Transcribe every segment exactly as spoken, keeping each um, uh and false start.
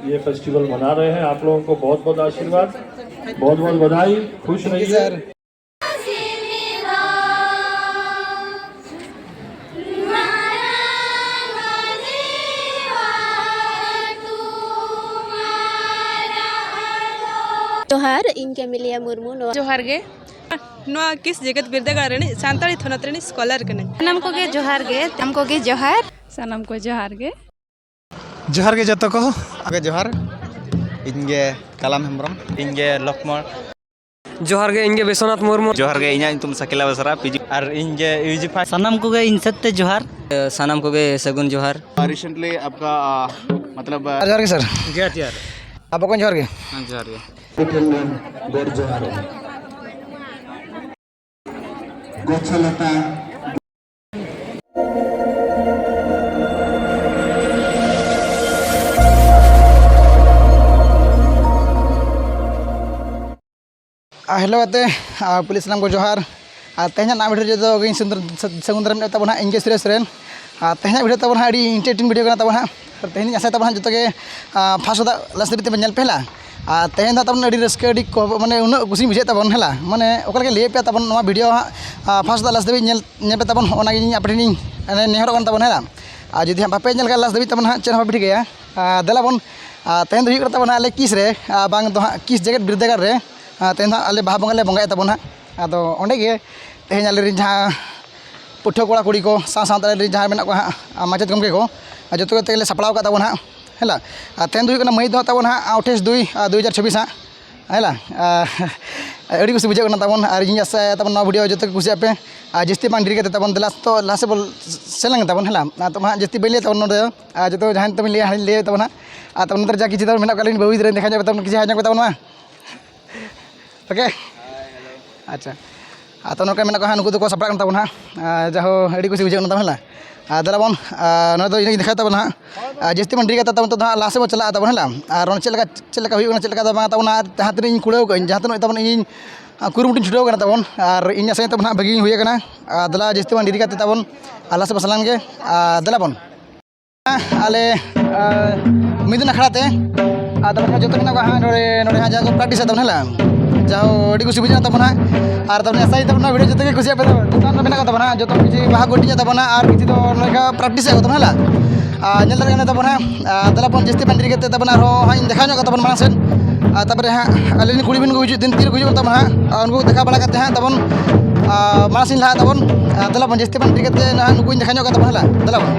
ये फेस्टिवल मना रहे हैं। आप लोगों को बहुत बहुत आशीर्वाद, बहुत बहुत बधाई। खुश रहिए। ᱡᱚᱦᱟᱨ, ᱤᱧ ᱠᱮᱢᱮᱞᱤᱭᱟ ᱢᱩᱨᱢᱩ᱾ ᱱᱚᱣᱟ ᱡᱚᱦᱟᱨ ᱜᱮ᱾ ᱱᱚᱣᱟ ᱠᱤᱥ ᱡᱮᱜᱮᱛ ᱵᱤᱨᱫᱟᱹᱜᱟᱲ ᱨᱤᱱᱤᱡ ᱥᱟᱱᱛᱟᱲᱤ ᱛᱷᱚᱱᱚᱛ ᱨᱤᱱᱤᱡ ᱥᱠᱚᱞᱟᱨ ᱠᱟᱹᱱᱟᱹᱧ᱾ ᱥᱟᱱᱟᱢ ᱠᱚᱜᱮ ᱡᱚᱦᱟᱨ ᱜᱮ᱾ ᱥᱟᱱᱟᱢ ᱠᱚᱜᱮ ᱡᱚᱦᱟᱨ᱾ ᱥᱟᱱᱟᱢ ᱠᱚ ᱡᱚᱦᱟᱨ ᱜᱮ᱾ ᱡᱚᱦᱟᱨ ᱜᱮ ᱡᱚᱛᱚ ᱠᱚ᱾ ᱟᱜᱮ ᱡᱚᱦᱟᱨ᱾ ᱤᱧ ᱜᱮ ᱠᱟᱞᱟᱢ ᱦᱮᱢᱵᱨᱚᱢ᱾ ᱤᱧ ᱜᱮ ᱞᱚᱠᱢᱚᱬ᱾ ᱡᱚᱦᱟᱨ ᱜᱮ, ᱤᱧ ᱜᱮ ᱵᱤᱥᱣᱚᱱᱟᱛᱷ ᱢᱩᱨᱢᱩ᱾ ᱡᱚᱦᱟᱨ ᱜᱮ, ᱤᱧᱟᱹᱜ ᱧᱩᱛᱩᱢ ᱥᱟᱠᱤᱞᱟ ᱵᱮᱥᱨᱟ, ᱯᱤᱡᱤ᱾ ᱟᱨ ᱤᱧ ᱜᱮ ᱤᱭᱩᱡᱤ ᱯᱷᱟᱭᱤᱵᱷ᱾ ᱥᱟᱱᱟᱢ ᱠᱚᱜᱮ ᱤᱧ ᱥᱮᱫ ᱛᱮ ᱡᱚᱦᱟᱨ᱾ ᱥᱟᱱᱟᱢ ᱠᱚᱜᱮ ᱥᱟᱹᱜᱩᱱ ᱡᱚᱦᱟᱨ᱾ ᱨᱤᱥᱮᱱᱴᱞᱤ ᱟᱯᱠᱟ, ᱟ, ᱢᱚᱛᱞᱚᱵ, ᱟ, ᱡᱚᱦᱟᱨ ᱜᱮ ᱥᱟᱨ᱾ ᱡᱚᱦᱟᱨ, ᱡᱚᱦᱟᱨ᱾ ᱟᱵᱚ ᱠᱚ ᱡᱚᱦᱟᱨ ᱜᱮ᱾ ᱦᱮᱸ, ᱡᱚᱦᱟᱨ ᱜᱮ᱾ ᱜᱚᱰ ᱡᱚᱦᱟᱨ᱾ ᱜᱚᱪᱷᱚ ᱞᱚᱛᱟ᱾ ᱟᱨ ᱦᱮᱞᱳ ᱜᱟᱛᱮ, ᱟᱨ ᱯᱩᱞᱤᱥ ᱥᱟᱱᱟᱢ ᱠᱚ ᱡᱚᱦᱟᱨ᱾ ᱟᱨ ᱛᱮᱦᱮᱧᱟᱜ ᱱᱟᱣᱟ ᱵᱷᱤᱰᱤᱭᱳ ᱡᱚᱛᱚ ᱜᱮ ᱤᱧ ᱥᱟᱹᱜᱩᱱ ᱫᱟᱨᱟᱢ ᱛᱟᱵᱚᱱ ᱦᱟᱸᱜ, ᱤᱧ ᱜᱮ ᱥᱩᱨᱮᱥ ᱥᱚᱨᱮᱱ᱾ ᱟᱨ ᱛᱮᱦᱮᱧᱟᱜ ᱵᱷᱤᱰᱤᱭᱳ ᱛᱟᱵᱚᱱ ᱦᱟᱸᱜ ᱟᱹᱰᱤ ᱤᱱᱴᱟᱨᱮᱥᱴᱤᱝ ᱵᱷᱤᱰᱤᱭᱳ ᱠᱟᱱᱟ ᱛᱟᱵᱚᱱ ᱦᱟᱸᱜ᱾ ᱟᱨ ᱛᱮᱦᱮᱧ ᱤᱧ ᱟᱥᱟᱭ ᱛᱟᱵᱚᱱ ᱦᱟᱸᱜ ᱡᱚᱛᱚ ᱜᱮ, ᱟᱨ ᱯᱷᱟᱥᱴ ᱫᱚ ᱞᱟᱥᱴ ᱫᱷᱟᱹᱵᱤᱡ ᱛᱮᱵᱚᱱ ᱧᱮᱞ ᱯᱮ ᱦᱮᱞᱟ᱾ ᱟᱨ ᱛᱮᱦᱮᱧ ᱫᱚ ᱛᱟᱵᱚᱱ ᱟᱹᱰᱤ ᱨᱟᱹᱥᱠᱟᱹ, ᱟᱹᱰᱤ ᱠᱚ-, ᱢᱟᱱᱮ ᱩᱱᱟᱹᱜ ᱠᱩᱥᱤᱧ ᱵᱩᱡᱷᱟᱹᱣᱮᱫ ᱛᱟᱵᱚᱱ ᱦᱮᱞᱟ᱾ ᱢᱟᱱᱮ ᱚᱠᱟ ᱞᱮᱠᱟᱧ ᱞᱟᱹᱭ ᱟᱯᱮᱭᱟ ᱛᱟᱵᱚᱱ, ᱱᱚᱣᱟ ᱵᱷᱤᱰᱤᱭᱳ ᱦᱟᱸᱜ, ᱟᱨ ᱯᱷᱟᱥᱴ ᱫᱚ ᱞᱟᱥᱴ ᱫᱷᱟᱹᱵᱤᱡ ᱧᱮᱞ, ᱧᱮᱞ ᱯᱮ ᱛᱟᱵᱚᱱ, ᱚᱱᱟ ᱜᱮ ᱤᱧ ᱟᱯᱮ ᱴᱷᱮᱱᱤᱧ, ᱢᱟᱱᱮ ᱱᱮᱦᱚᱨᱚᱜ ᱠᱟᱱ ᱛᱟᱵᱚᱱ ᱦᱮᱞᱟ᱾ ᱟᱨ ᱡᱩᱫᱤ ᱦᱟᱸᱜ ᱵᱟᱯᱮ ᱧᱮᱞ ᱠᱟᱜᱼᱟ ᱞᱟᱥᱴ ᱫᱷᱟᱹᱵᱤᱡ ᱛᱟᱵᱚᱱ ᱦᱟᱸᱜ ᱪᱮᱫ ᱦᱚᱸ ᱵᱟᱯᱮ ᱴᱷᱤᱠᱟᱹᱭᱟ᱾ ᱟᱨ ᱫᱮᱞᱟ ᱵᱚᱱ, ᱟᱨ ᱛᱮᱦᱮᱧ ᱫᱚ ᱦᱩᱭᱩᱜ ᱠᱟᱱᱟ ᱛᱟᱵᱚᱱ ᱟᱞᱮ ᱠᱤᱥ ᱨᱮ, ᱟᱨ ᱵᱟᱝ ᱫᱚ ᱦᱟᱸᱜ ᱠᱤᱥ ᱡᱮᱜᱮᱛ ᱵᱤᱨᱫᱟᱹᱜᱟᱲ ᱨᱮ, ᱟᱨ ᱛᱮᱦᱮᱧ ᱫᱚ ᱦᱟᱸᱜ ᱟᱞᱮ ᱵᱟᱦᱟ ᱵᱚᱸᱜᱟ ᱞᱮ ᱵᱚᱸᱜᱟᱭᱮᱫ ᱛᱟᱵᱚᱱ ᱦᱟᱸᱜ᱾ ᱟᱫᱚ ᱚᱸᱰᱮ ᱜᱮ ᱛᱮᱦᱮᱧ ᱟᱞᱮᱨᱮᱱ ᱡᱟᱦᱟᱸ ᱯᱟᱹᱴᱷᱩᱣᱟᱹ ᱠᱚᱲᱟ ᱠᱩᱲᱤ ᱠᱚ ᱥᱟᱶ ᱥᱟᱶᱛᱮ ᱟᱞᱮᱨᱮᱱ ᱡᱟᱦᱟᱸ ᱢᱮᱱᱟᱜ ᱠᱚᱣᱟ ᱦᱟᱸᱜ, ᱟᱨ ᱢᱟᱪᱮᱫ ᱜᱚᱢᱠᱮ ᱠᱚ, ᱟᱨ ᱡᱚᱛᱚ ᱠᱚᱛᱮ ᱜᱮᱞᱮ ᱥᱟᱯᱲᱟᱣ ᱟᱠᱟᱫ ᱛᱟᱵᱚᱱ ᱦᱟᱸᱜ ᱦᱮᱞᱟ᱾ ᱟᱨ ᱛᱮᱦᱮᱧ ᱫᱚ ᱦᱩᱭᱩᱜ ᱠᱟᱱᱟ ᱢᱟᱹᱦᱤᱛ ᱫᱚ ᱦᱟᱸᱜ ᱛᱟᱵᱚᱱ ᱦᱟᱸᱜ ᱟᱴᱷᱟᱥ ᱫᱩᱭ ᱟᱨ ᱫᱩ ᱦᱟᱡᱟᱨ ᱪᱷᱟᱵᱵᱤᱥ ᱦᱟᱸᱜ ᱦᱮᱞᱟ᱾ ᱟᱨ ᱟᱹᱰᱤ ᱠᱩᱥᱤ ᱵᱩᱡᱷᱟᱹᱜ ᱠᱟᱱᱟ ᱛᱟᱵᱚᱱ, ᱟᱨ ᱤᱧ ᱟᱥᱟᱭᱟ ᱛᱟᱵᱚᱱ ᱱᱚᱣᱟ ᱵᱷᱤᱰᱤᱭᱳ ᱡᱚᱛᱚ ᱠᱚ ᱠᱩᱥᱤᱭᱟᱜ ᱯᱮ᱾ ᱟᱨ ᱡᱟᱹᱥᱛᱤ ᱵᱟᱝ ᱰᱮᱨᱤ ᱠᱟᱛᱮ ᱛᱟᱵᱚᱱ ᱫᱮᱞᱟ ᱛᱚ ᱞᱟᱦᱟ ᱥᱮᱫ ᱵᱚᱱ ᱥᱮᱱ ᱞᱮᱱ ᱜᱮ ᱛᱟᱵᱚᱱ ᱦᱮᱞᱟ᱾ ᱟᱨ ᱛᱚ ᱦᱟᱸᱜ ᱡᱟᱹᱥᱛᱤ ᱵᱟᱹᱧ ᱞᱟᱹᱭᱟ ᱛᱟᱵᱚᱱ ᱱᱚᱰᱮ, ᱟᱨ ᱡᱚᱛᱚ ᱡᱟᱦᱟᱸᱭ ᱛᱮᱵᱚᱱ ᱞᱟᱹᱭᱟ ᱦᱟᱸᱜ ᱞᱟᱹᱭ ᱛᱟᱵᱚᱱ ᱦᱟᱸᱜ᱾ ᱟᱨ ᱛᱟᱵᱚᱱ ᱱᱚᱛᱮ ᱨᱮ ᱡᱟᱦᱟᱸ ᱠᱤᱪᱷᱩ ᱫᱚ ᱢᱮᱱᱟᱜ ᱠᱚᱣᱟ ᱟᱹᱞᱤᱧ ᱵᱟᱹᱵᱩ ᱜᱤᱫᱽᱨᱟᱹ ᱫᱮᱠᱷᱟ ᱧᱚᱜ ᱠᱟᱛᱮ ᱵᱚᱱ ᱠᱤᱪᱷᱩ ᱦᱟᱭ ᱧᱚᱜ ᱠᱟᱛᱮ ᱵᱚᱱ ᱢᱟ᱾ ᱳᱠᱮ, ᱟᱪᱪᱷᱟ᱾ ᱟᱨ ᱛᱚ ᱱᱚᱝᱠᱟ ᱢᱮᱱᱟᱜ ᱠᱚᱣᱟ ᱦᱟᱸᱜ, ᱱᱩᱠᱩ ᱫᱚᱠᱚ ᱥᱟᱯᱲᱟᱜ ᱠᱟᱱ ᱛᱟᱵᱚᱱ ᱦᱟᱸᱜ᱾ ᱟᱨ ᱡᱟᱦᱳ ᱟᱹᱰᱤ ᱠᱩᱥᱤ ᱵᱩᱡᱷᱟᱹᱜ ᱠᱟᱱᱟ ᱛᱟᱵᱚᱱ ᱦᱮᱞᱟ᱾ ᱟᱨ ᱫᱮᱞᱟ ᱵᱚᱱ, ᱟᱨ ᱱᱚᱣᱟ ᱫᱚ ᱤᱧ ᱫᱮᱠᱷᱟᱣ ᱛᱟᱵᱚᱱ ᱦᱟᱸᱜ᱾ ᱟᱨ ᱡᱟᱹᱥᱛᱤ ᱵᱚᱱ ᱰᱮᱨᱤ ᱠᱟᱛᱮ ᱛᱟᱵᱚᱱ ᱛᱚ ᱦᱟᱸᱜ ᱞᱟᱦᱟ ᱥᱮᱫ ᱵᱚᱱ ᱪᱟᱞᱟᱜᱼᱟ ᱛᱟᱵᱚᱱ ᱦᱮᱞᱟ᱾ ᱟᱨ ᱚᱱᱟ ᱪᱮᱫ ᱞᱮᱠᱟ, ᱪᱮᱫ ᱞᱮᱠᱟ ᱦᱩᱭᱩᱜ ᱠᱟᱱᱟ, ᱪᱮᱫ ᱞᱮᱠᱟ ᱫᱚ ᱵᱟᱝ ᱛᱟᱵᱚᱱ, ᱟᱨ ᱡᱟᱦᱟᱸ ᱛᱤᱱᱟᱹᱜ ᱤᱧ ᱠᱩᱲᱟᱹᱣ ᱠᱟᱜ ᱟᱹᱧ, ᱡᱟᱦᱟᱸ ᱛᱤᱱᱟᱹᱜ ᱛᱟᱵᱚᱱ ᱤᱧ ᱠᱩᱨᱩᱢᱩᱴᱩᱧ ᱪᱷᱩᱴᱟᱹᱣ ᱠᱟᱱᱟ ᱛᱟᱵᱚᱱ, ᱟᱨ ᱤᱧ ᱟᱥᱟᱭ ᱛᱟᱵᱚᱱ ᱦᱟᱸᱜ ᱵᱷᱟᱹᱜᱤ ᱦᱩᱭ ᱟᱠᱟᱱᱟ᱾ ᱟᱨ ᱫᱮᱞᱟ ᱡᱟᱹᱥᱛᱤ ᱵᱟᱝ ᱰᱮᱨᱤ ᱠᱟᱛᱮ ᱛᱟᱵᱚᱱ ᱟᱨ ᱞᱟᱦᱟ ᱥᱮᱫ ᱵᱚᱱ ᱥᱟᱞᱟᱱ ᱜᱮ᱾ ᱟᱨ ᱫᱮᱞᱟ ᱵᱚᱱ ᱟᱞᱮ, ᱟᱨ ᱢᱤᱫ ᱫᱤᱱ ᱟᱠᱷᱲᱟ ᱛᱮ᱾ ᱟᱨ ᱛᱟᱨᱯᱚᱨᱮ ᱡᱚᱛᱚ ᱢᱮᱱᱟᱜ ᱠᱚᱣᱟ ᱦᱟᱸᱜ ᱱᱚᱰᱮ, ᱱᱚᱰᱮ ᱦᱟᱸᱜ ᱡᱟᱦᱟᱸ ᱠᱚ practice ᱮᱫ ᱛᱟᱵᱚᱱ ᱦᱮᱸ ᱞᱟ, ᱡᱟᱦᱳ ᱟᱹᱰᱤ ᱠᱩᱥᱤ ᱵᱩᱡᱷᱟᱹᱜ ᱠᱟᱱ ᱛᱟᱵᱚᱱᱟ᱾ ᱟᱨ ᱛᱟᱨᱯᱚᱨᱮ ᱟᱥᱟᱭ ᱛᱟᱵᱚᱱᱟ video ᱡᱚᱛᱚ ᱜᱮ ᱠᱩᱥᱤᱭᱟᱜ ᱯᱮ ᱛᱟᱵᱚᱱ, ᱡᱚᱛᱚ ᱢᱮᱱᱟᱜ ᱠᱚ ᱛᱟᱵᱚᱱᱟ, ᱡᱚᱛᱚ ᱠᱤᱪᱷᱩ ᱵᱟᱦᱟ ᱠᱚ ᱦᱟᱹᱴᱤᱧ ᱮᱫ ᱛᱟᱵᱚᱱᱟ ᱟᱨ ᱠᱤᱪᱷᱩ ᱫᱚ ᱱᱚᱝᱠᱟ practice ᱮᱫ ᱠᱚ ᱛᱟᱵᱚᱱᱟ ᱦᱮᱸ ᱞᱟ᱾ ᱟᱨ ᱧᱮᱞ ᱫᱟᱲᱮᱭᱟᱜ ᱠᱟᱱᱟ ᱛᱟᱵᱚᱱ ᱦᱟᱸᱜ, ᱟᱨ ᱫᱮᱞᱟ ᱵᱚᱱ ᱡᱟᱹᱥᱛᱤ ᱵᱟᱝ ᱰᱮᱨᱤ ᱠᱟᱛᱮ ᱛᱟᱵᱚᱱ ᱟᱨᱦᱚᱸ ᱦᱟᱸᱜ ᱤᱧ ᱫᱮᱠᱷᱟᱣ ᱧᱚᱜ ᱠᱟᱜ ᱛᱟᱵᱚᱱ ᱢᱟᱲᱟᱝ ᱥᱮᱫ᱾ ᱟᱨ ᱛᱟᱨᱯᱚᱨᱮ ᱦᱟᱸᱜ ᱟᱞᱮ ᱨᱮᱱ ᱠᱩᱲᱤ ᱵᱤᱱ ᱠᱚ ᱦᱤᱡᱩᱜ ᱫᱤᱱ ᱛᱤᱨ ᱠᱚ ᱦᱤᱡᱩᱜ ᱠᱟᱱ ᱛᱟᱵᱚᱱᱟ ᱦᱟᱸᱜ, ᱟᱨ ᱩᱱᱠᱩ ᱠᱚ ᱫᱮᱠᱷᱟᱣ ᱵᱟᱲᱟ ᱠᱟᱛᱮ ᱦᱟᱸᱜ ᱛᱟᱵᱚᱱ, ᱟᱨ ᱢᱟᱲᱟᱝ ᱥᱮᱫ ᱞᱟᱦᱟᱜ ᱛᱟᱵᱚᱱ᱾ ᱟᱨ ᱫᱮᱞᱟ ᱵᱚᱱ ᱡᱟᱹᱥᱛᱤ ᱵᱟᱝ ᱰᱮᱨᱤ ᱠᱟᱛᱮ ᱱᱟᱦᱟᱜ ᱱᱩᱠᱩᱧ ᱫᱮᱠᱷᱟᱣ ᱧᱚᱜ ᱠᱟᱜ ᱛᱟᱵᱚᱱᱟ ᱦᱮᱸ ᱞᱟ, ᱫᱮᱞᱟ ᱵᱚᱱ᱾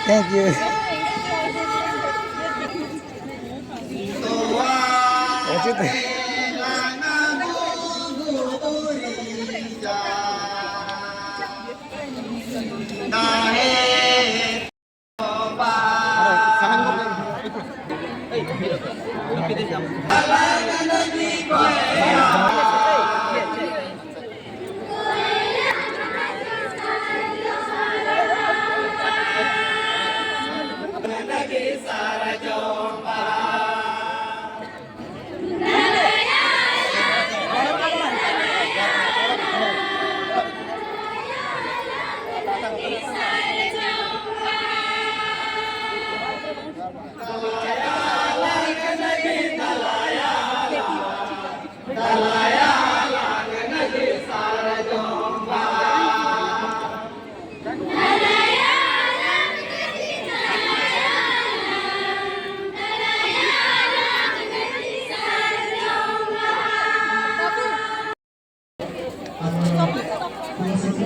Thank you. Thank you.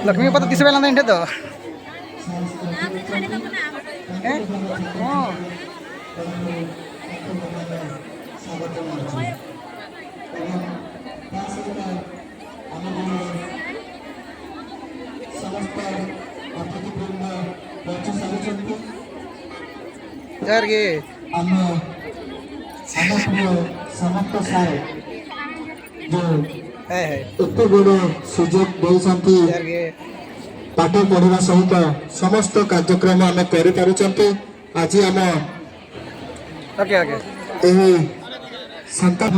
Lakshmi ᱵᱟᱯᱟ ᱫᱚ ᱛᱤᱥ ᱦᱚᱸ ᱵᱟᱭ ᱞᱟᱸᱫᱟ ᱤᱧ ᱴᱷᱮᱱ ᱫᱚ᱾ ᱦᱮᱸ? ᱦᱚᱸ᱾ ᱡᱚᱦᱟᱨ ᱜᱮ᱾ ଆମେ, ଆମ ପ୍ରିୟ ସମସ୍ତ ସାର୍, ଯୋଉ ହେ ହେ। ଏତେ ବଡ଼ ସୁଯୋଗ ଦେଇଛନ୍ତି। ଜୋହାର କି। ପାଠ ପଢ଼ିବା ସହିତ ସମସ୍ତ କାର୍ଯ୍ୟକ୍ରମ ଆମେ କରିପାରୁଛନ୍ତି। ଆଜି ଆମ ଓକେ, ଓକେ। ଏହି ସନ୍ତାନ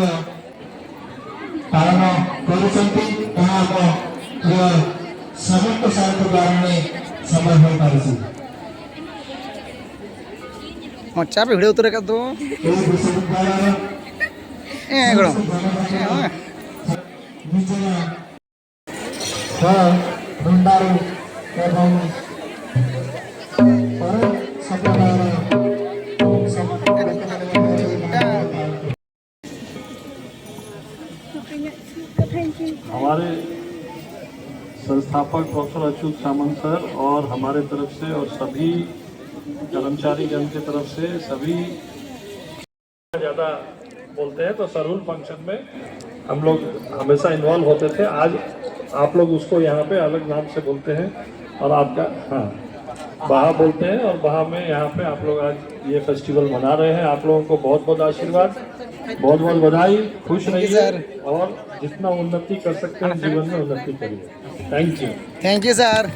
ପାଳନ କରୁଛନ୍ତି, ତାହା ଆମ ପ୍ରିୟ ସମସ୍ତ ସାର୍ଙ୍କ ଦ୍ୱାରା ହିଁ ସମ୍ଭବ ହୋଇପାରିଛି। ᱢᱚᱪᱟ ᱯᱮ ᱦᱤᱲᱟᱹᱣ ᱩᱛᱟᱹᱨ ᱟᱠᱟᱫ ᱫᱚ᱾ ᱮ ᱜᱚᱲᱚᱢ᱾ ᱮ, ᱦᱳᱭ᱾ हमारे संस्थापक प्रोफेसर अच्युत सामंत सर और हमारे तरफ से और सभी कर्मचारी गण की तरफ से सभी ज्यादा बोलते हैं, तो सरूल फंक्शन में हम लोग हमेशा इन्वॉल्व होते थे। आज आप लोग उसको यहाँ पे अलग नाम से बोलते हैं, और आपका, हाँ, बहा बोलते हैं, और बहा में यहाँ पे आप लोग आज ये फेस्टिवल मना रहे हैं। आप लोगों को बहुत बहुत आशीर्वाद, बहुत बहुत बधाई। खुश रहिए और जितना उन्नति कर सकते हैं जीवन में, उन्नति करिए। Thank you. Thank you sir.